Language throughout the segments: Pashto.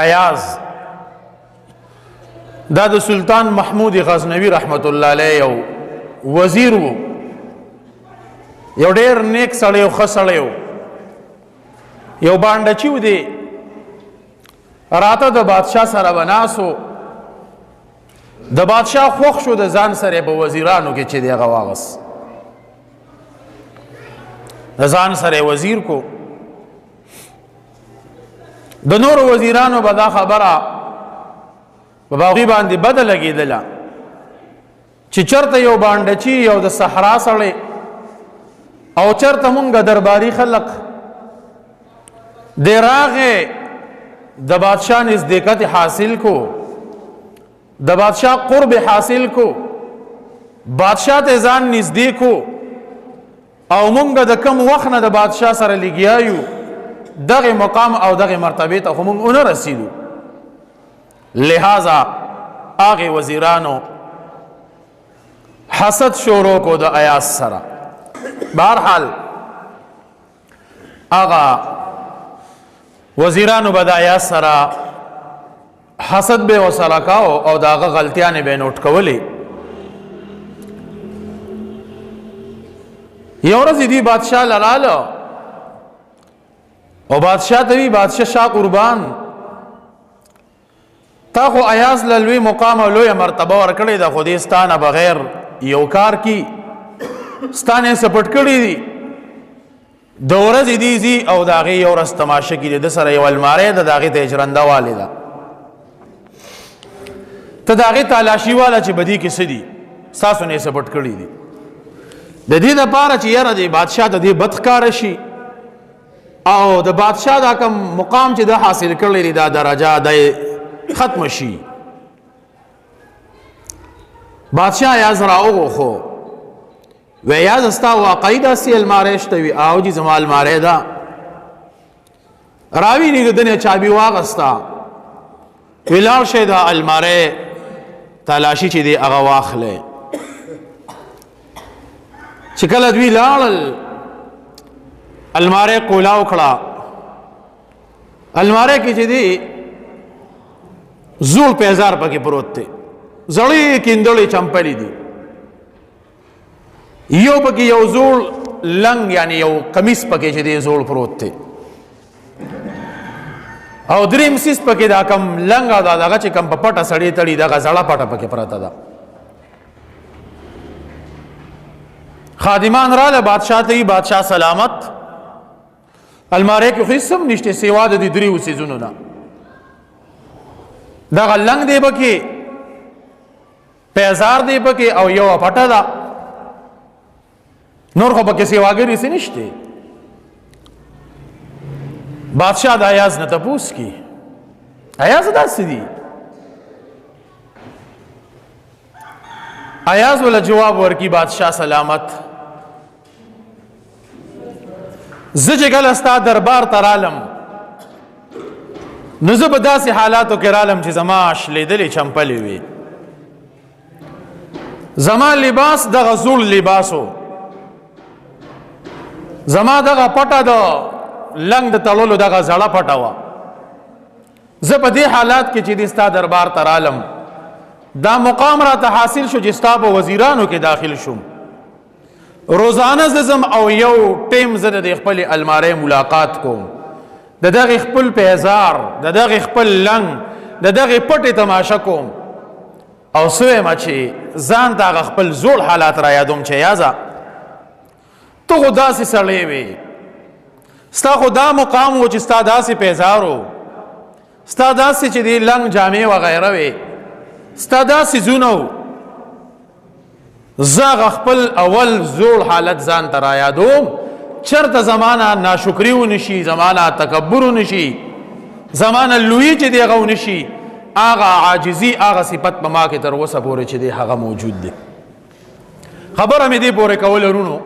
ایاز دا د سلطان محمود غزنوی رحمت الله علیه یو وزیر وو، یو ډیر نیک سړی او ښه سړی وو. یو باندې چیو دی راته د بادشاه سره بناسو، د بادشاه خوښ شو د ځان سره په وزیرانو کې چې دی هغه واغس، د ځان سره وزیر کو. د نورو وزیرانو به دا خبره په باغی باندې بده لګېدله چې چرته یو باندچی یو د صحرا سړی او چرته مونږ درباري خلق د راغه د بادشاہ نزدېکت حاصل کو، د بادشاہ قرب حاصل کو، بادشاہ ته ځان نږدې کو، او مونږ د کم وخت نه د بادشاہ سره لګیایو دغه مقام او دغه مرتبه ته مونږ ونه رسیدو. لہذا هغه وزیرانو حسد شروع کو د ایاز سره. بهرحال هغه وزیرانو به د ایاز سره حسد به وسره کاو او داغه غلطیانې به نوٹ کولې. یو ورځ دی بادشاہ لراله او بادشاہ ته وی، بادشاہ شاه قربان، تا خو ایاز له لوی مقام او لویه مرتبه ورکړې ده، خو دې ستا نه بغیر یو کار کی ستا نه یې څه پټ کړي دي. د ورځې دی ځي او د هغې یو ورځ تماشه کړي، د سره یو الماری ده، د هغې ته یې ژرنده والې ده، ته د هغې تالاشي واله چې په دې کې څه دي، ستاسو نه یې څه پټ کړي دي. د دې دپاره چې یاره د بادشاه د دې بد ښکاره شي او د بادشاه دا کوم مقام چې د حاصل کړی دی دا درجه د ختم شي. بادشاہ یاز را وغوښو، وی یاز ستا واقعي داسې المارۍ شته؟ وي او جي زما المارۍ ده. راوی نه دنه چابي واغستا، ولاړ شه دا المارۍ تلاشي چې دی هغه واخلې. چې کله دوی لاړل المارۍ کولا وکړه، المارۍ کې چې دی زوړ پیزار پکې پروت دی، زړې کیندلې چمپلې دي، یو پکې یو زوړ لنګ یعنی یو قمیص پکې چې دی زوړ پروت دی، او دریم سیس پکې دا کم لنګ دا دغه چې کم په پټه سړی تړي دغه زړه پټه پکې پراته ده. خادمان رااله بادشاہ ته، بادشاہ سلامت، الماره کې خو هیڅ هم نشته سیوا د دې دریو سیزونو نه، دغه لنګ دی پکې، پیزار دی پکې، او یو پټه ده، نور خو پکې سیواګری څه نشته. بادشاہ د ایاز نه تپوس کی، ایاز داسې دي؟ ایاز ولا جواب ورکی، بادشاہ سلامت، زه چې کله ستا دربار ته رالم نو زه په داسې حالاتو کې رالم چې زما شلېدلې چمپلې وي، زما لباس دغه زوړ لباسو، زما دغه پټه د لنګ د تړلو دغه زړه پټه وه. زه په دې حالات کې چې د ستا دربار ته رالم دا مقام را ته حاصل شو چې ستا په وزیرانو کې داخل شوم. روزانه زم او یو ټیم زه د خپل المارۍ ملاقات کوم، د دغه خپل پیزار، د دغه خپل لنګ، د دغه پټې تماشه کوم، او سوی ما چې ځان ته هغه خپل زوړ حالات را یادوم چې یازه ته خو داسې سړی وې، ستا خو دا مقام و چې ستا داسې پیزار و، ستا داسې چې دی لنګ جامې وغیره وې، ستا داسې زونه و. زه هغه خپل اول زوړ حالت ځان ته را یادوم، چرته زمانه ناشکري ونشي، زمانه تکبر ونشي، زمانه لوی چې دی هغه ونشي، هغه عاجزي هغه صفت په ما کې تر اوسه پورې چې دی هغه موجود دی. خبره مې دې پورې کوله وروڼو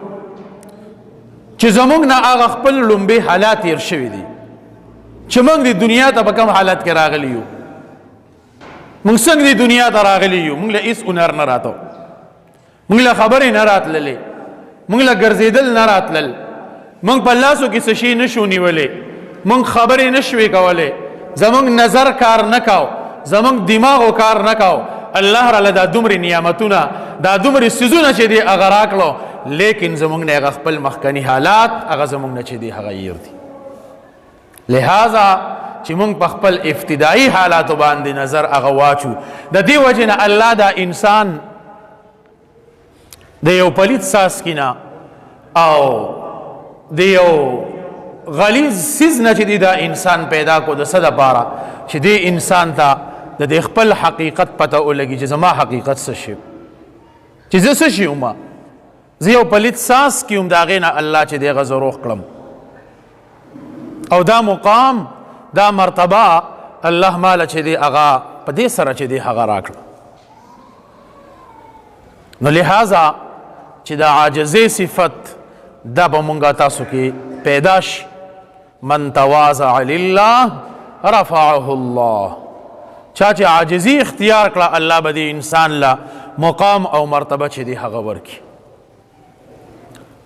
چې زمونږ نه هغه خپل لومبي حالات تیر شوي دي چې موږ د دنیا ته په کوم حالت کې راغلي یو، موږ څنګه د دنیا ته راغلي یو، موږ له هیڅ هنر نه راتو، موږ له خبرې نه راتللې، موږ له ګرځېدل نه راتلل، موږ په لاسو کې څه شي نه شو نیولې، موږ خبرې نه شوې کولې، زمونږ نظر کار نه کاو، زمونږ دماغ کار نه کاو. الله را دا دومره نعمتونه، دا دومره سيزونه چې دی هغه راکړو، لیکن زمونږ نه هغه خپل مخکنی حالات هغه زمونږ نه چې دی هغه ير دي. لہذا چې مونږ په خپل ابتدایي حالاتو باندې نظر هغه واچو، د دې وجې نه الله دا انسان د یو پلیت ساس کینا او د یو غلیظ سیز نه چې دی دا انسان پیدا کو، د څه دپاره چې دی انسان ته د دې خپل حقیقت پته ولګي چې زما حقیقت څه شي، چې زه څه شي وم، زه یو پلیت ساس کې وم، د هغې نه الله چې دی هغه زه روغ کړم. او دا مقام، دا مرتبه الله ماله چې دی هغه په دې سره چې دی هغه راکړه. نو لہذا چې دا عاجزې صفت دا به مونږه تاسو کې پیدا شي. من تواضع لله رفعه الله، چا چې عاجزي اختیار کړه الله به دې انسان له مقام او مرتبه چې دی هغه ورکړي.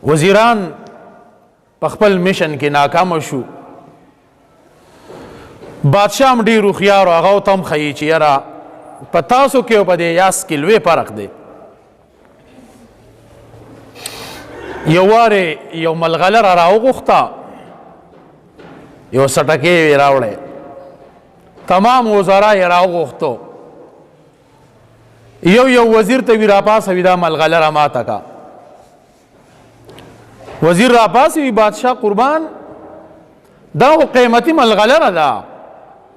وزیران په خپل میشن کې ناکام شو. بادشاه هم ډېر هوښیار و، هغه ته هم ښیي چې یاره په تاسو کې او په دې یاس کې لوی فرق دی. یو وارې یو ملغلره راوغوښته، یو سټکې یې راوړی، تمام وزرا یې راوغوښتو، یو یو وزیر ته وی راپاسه وی دا ملغلره ماته کا. وزیر راپاسه وی بادشاه قربان، دا خو قیمتي ملغلره ده،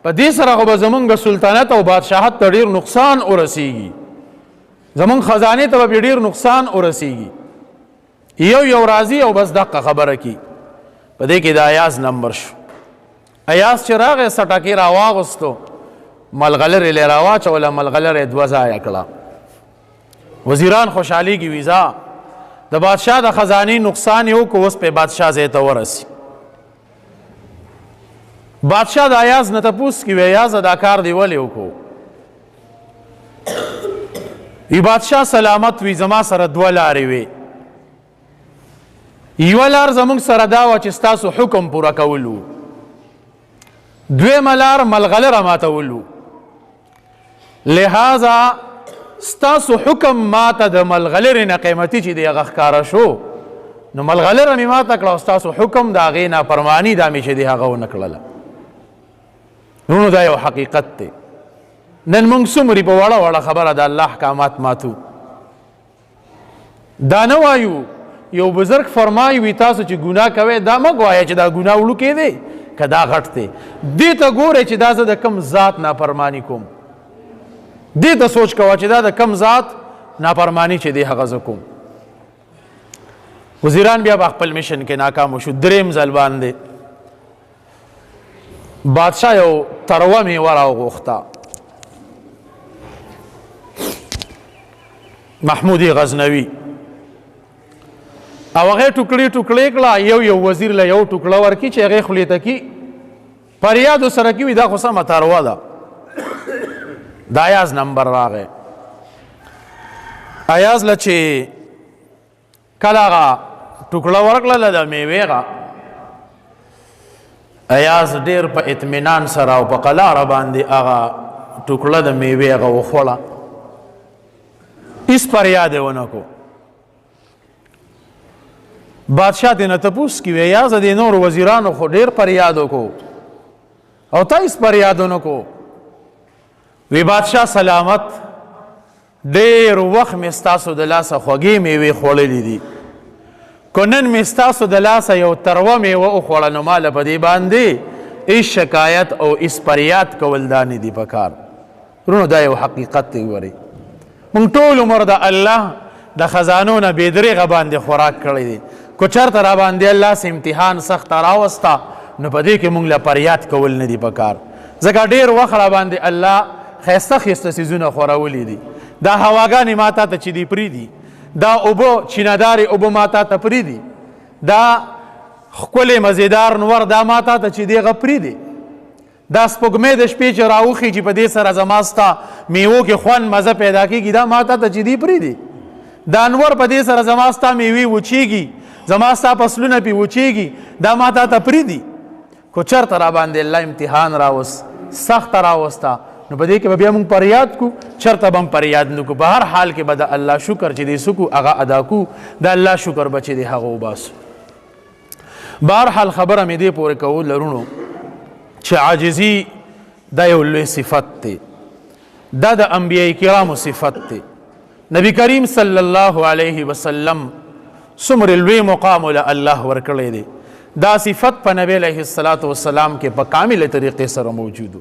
په دې سره خو به زمونږ سلطنت او بادشاهت ته ډېر نقصان ورسیږي، زمونږ خزانې ته به ډېر نقصان ورسیږي. یو یو راځي او بس دقه خبره کی. په دې کې د ایاز نمبر شو. ایاز چې راغی سټکې راواغوستو، ملغلرې له راواچوله، ملغلرې دوه ځایه کړه. وزیران خوشحالېږي، ویزا د بادشاه د خزانې نقصان یې وکړو، اوس پې بادشاه ځای ته ورسي. بادشاه د ایاز نه تپوس کوي، ایازه دا کار دی ولې وکړو؟ وی بادشاه سلامت، وی زما سره دوه لارې وې، یوه لار زموږ سره دا وه چې ستاسو حکم پوره کول وو، دویمه لار ملغلره ماتول وو. لہذا ستاسو حکم ماته د ملغلرې نه قیمتي چې دی هغه ښکاره شو، نو ملغلره مې ماته کړه او ستاسو حکم د هغې نافرماني دا مې چې دی هغه ونه کړله. وروڼو دا یو حقیقت دی. نن موږ څومرې په وړه وړه خبره د الله احکامات ماتو. دا نه وایو، یو بزرګ فرمایي وي تاسو چې ګناه کوئ دا مه وایئ چې دا ګناه وړوکی دی که دا غټ دی، دې ته ګورئ چې دا زه د کم ذات نافرماني کوم، دې ته سوچ کوه چې دا د کم ذات نافرماني چې دی هغه زه کوم. وزیران بیا په خپل میشن کې ناکام شو. دریم ځل باندې بادشاه یو تروه میوه راوغوښته، محمود غزنوي، او هغه ټوکړې ټوکړې کړه، یو یو وزیر له یو ټوکړه ورکي چې هغې خولې ته کي فریاد سره کوي، دا خو سمه تروه ده. د ایاز نمبر راغی. ایاز له چې کله هغه ټوکړه ورکړله د میوې هغه، ایاز ډېر په اطمینان سره او په قلاره باندې هغه ټوکړه د میوې هغه وخوړه، هیڅ فریاد یې ونه کو. بادشاه دې نه تپوس کوي، ایاز دې نور وزیرانو خو ډېر فریاد وکړو او تا هیڅ فریاد ونه کو. وی بادشاه سلامت، ډېر وخت مې ستاسو د لاسه خوږې میوې خوړلې دي، که نن مې ستاسو د لاسه یو تروه میوه وخوړه نو ماله په دې باندې هیڅ شکایت او هیڅ فریاد کول دا نه دي پکار. وروڼو دا یو حقیقت دی. ګورئ موږ ټول عمر د الله د خزانو نه بې درېغه باندې خوراک کړی دی، که چېرته را باندې الله څه امتحان سخته راوسته نو په دې کې موږ له فریاد کول نه دي پکار، ځکه ډېر وخت را باندې الله ښایسته ښایسته څیزونه خورولي دي. دا هواګانې ما تا ته چې دي پرېږدي، دا اوبه چینهدارې اوبه ما تا ته پرېږدي، دا ښکلی مزیدار نور دا ما تا ته چې دی هغه پرېږدي، دا سپوږمۍ د شپې چې راوخیږي په دې سره زما ستا میوو کې خوند مزه پیدا کېږي، دا ما تا ته چې دی پرېږدي، دا انور په دې سره زما ستا میوې وچیږي، زما ستا فصلونه پې وچیږي، دا ما تا ته پرېږدي. که چېرته را باندې الله امتحان راوست سخت راوستا، نو په دې کې بیا موږ پریاد کو؟ چرته بم پریاد نکو. په هر حال کې به د الله شکر چې دې سکو هغه ادا کو، د الله شکر بچی دې هغه وباسو. بهر حال خبره مې دې پورې کوو لرونو چې عاجزي دا یو لوی صفت دی، دا د انبیای کرامو صفت دی. نبی کریم صلی الله علیه وسلم څومره لوی مقام له الله ورکړی دی، دا صفت په نبی علیه الصلاۃ والسلام کې په کامله طریقې سره موجودو.